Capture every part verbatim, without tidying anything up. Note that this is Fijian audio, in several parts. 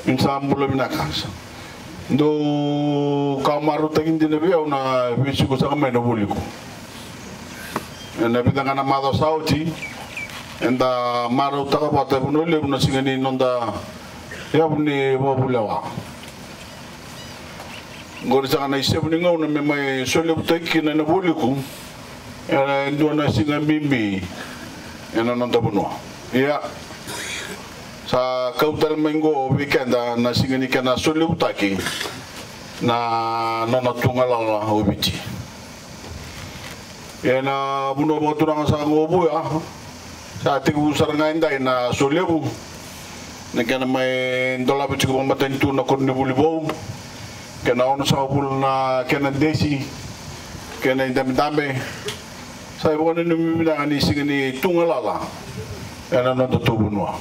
Ni sa bula vinaka. Dou ka marautaki dina vei au na veisiko saka mai na Vualiku. Ena vica ga na macawa sa oti, eda marautaka vata e Vanua Levu na siga ni noda yavu ni vakavulewa. Qori saka na isevu ni gauna me mai solevutaki kina na Vualiku ena dua na siga bibi ena noda vanua. Ia, sa kau tale mai qo vei keda na siga ni kena solevutaki na nona tu galala o Viti. Ena vanua vakaturaga saka qo o Vuya, sa tekivu sara ga edai na solevu, na kena mai dolavi tiko vakamatanitu na koronivuli vou, kei na onosagavulu na kena desi, kei na idabedabe. Sa ivakananumi vinaka ni siga ni tu galala ena noda tou vanua.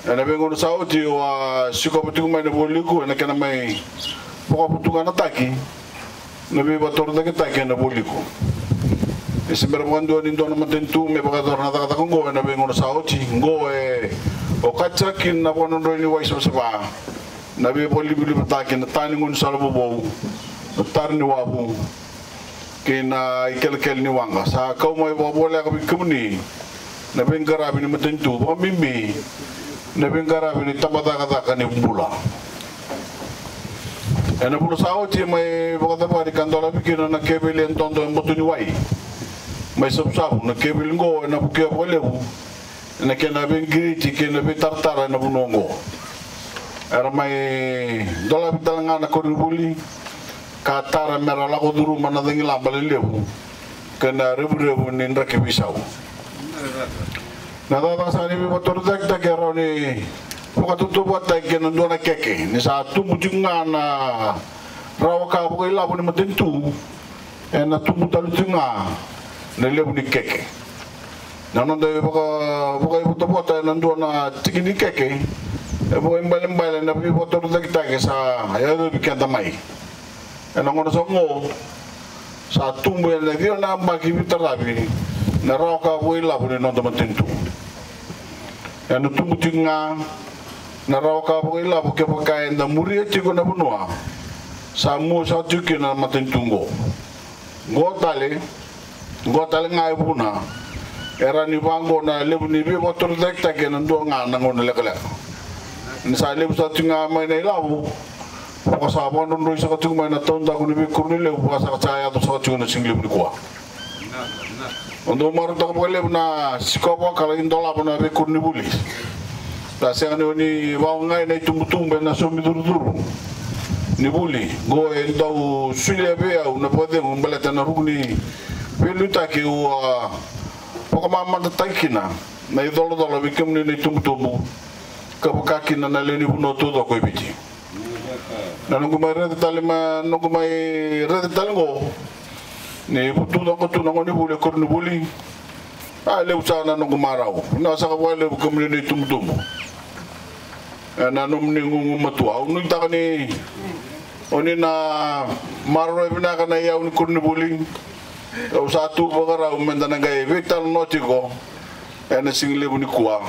Ena veigauna sa oti au a sikova tiko mai na Vualiku ena kena mai vakavotukanataki na veivakatorocaketaki ena Vualiku. E se bera vakadua ni dua na matanitu me vakayacora na cakacaka oqo ena veigauna sa oti. Oqo e okati saka kina na vakadrodroi ni wai savasava, na veivakalivalivataki, na ta ni gaunisala vovou, na tara ni wavu, kei na ikelekele ni waqa. Sa kau mai vakavoleka vei kemuni na veiqaravi ni matanitu, vakabibi na veiqaravi ni tabacakacaka ni bula. Ena vula sa oti e mai vakacavari ka dolavi kina na keveli e dodo e boto ni wai mai Savusavu. Na keveli oqo ena vukea vakalevu ena kena veiqiriti kei na veitaratara ena vanua oqo. Era mai dolavi tale ga na koronivuli ka tara mera lako curuma na cagilaba lelevu kei na revurevu ni draki veisau. Na cakacaka saka ni veivakatorocaketaki e rawa ni vakatautauvatataki kei na dua na keke. Ni sa tubu tiko ga na rawa ka vakailavo ni matanitu, ena tubu tale tiko ga na levu ni keke. Na noda vaka, vakaivotavota ena dua na tiki ni keke e vakaibalebale na veivakatorocaketaki sa yacovi keda mai. Ena gauna sa oqo sa tubu ena ciwa na yabaki veitaravi na rawa ka vakailavo ni noda matanitu. Ena tubu tiko ga na rawa ka vakailavo kevaka eda muria tiko na vanua sa mua saka tiko kina na matanitu oqo. Oqo tale, oqo tale ga e vuna e rawa ni vaqo na levu ni veivakatorocaketaki ena dua ga na gauna lekaleka. Ni sa levu saka tiko ga mai na ilavo, vaka sa vakadrodroi saka tiko mai na taudaku ni veikoronivuli, vaka saka sa yaco saka tiko na siga levu nikua. Au dau marautaka vakalevu na sikova ka lai dolava na veikoronivuli. Sa sega ni o ni vakaogai na itubutubu ena somi curucuru ni vuli. Oqo e dau solia vei au na vakacegu baleta na ruku ni veiliutaki au a vakamamadataki kina na icolacola vei kemuni na itubutubu ka vaka kina na lewe ni vanua taucoko e Viti. Na noqu mai raica tale, ma noqu mai raica tale oqo ni vutucaqu tu na gonevuli e koronivuli. A levu saka na noqu marau, na saka vakalevu kemuni na itubutubu ena nomuni gugumatua. Au nuitaka ni o ni na maroroya vinaka na iyau ni koronivuli. Au sa tu vakarau meda na qai veitalanoa tiko ena siga levu nikua.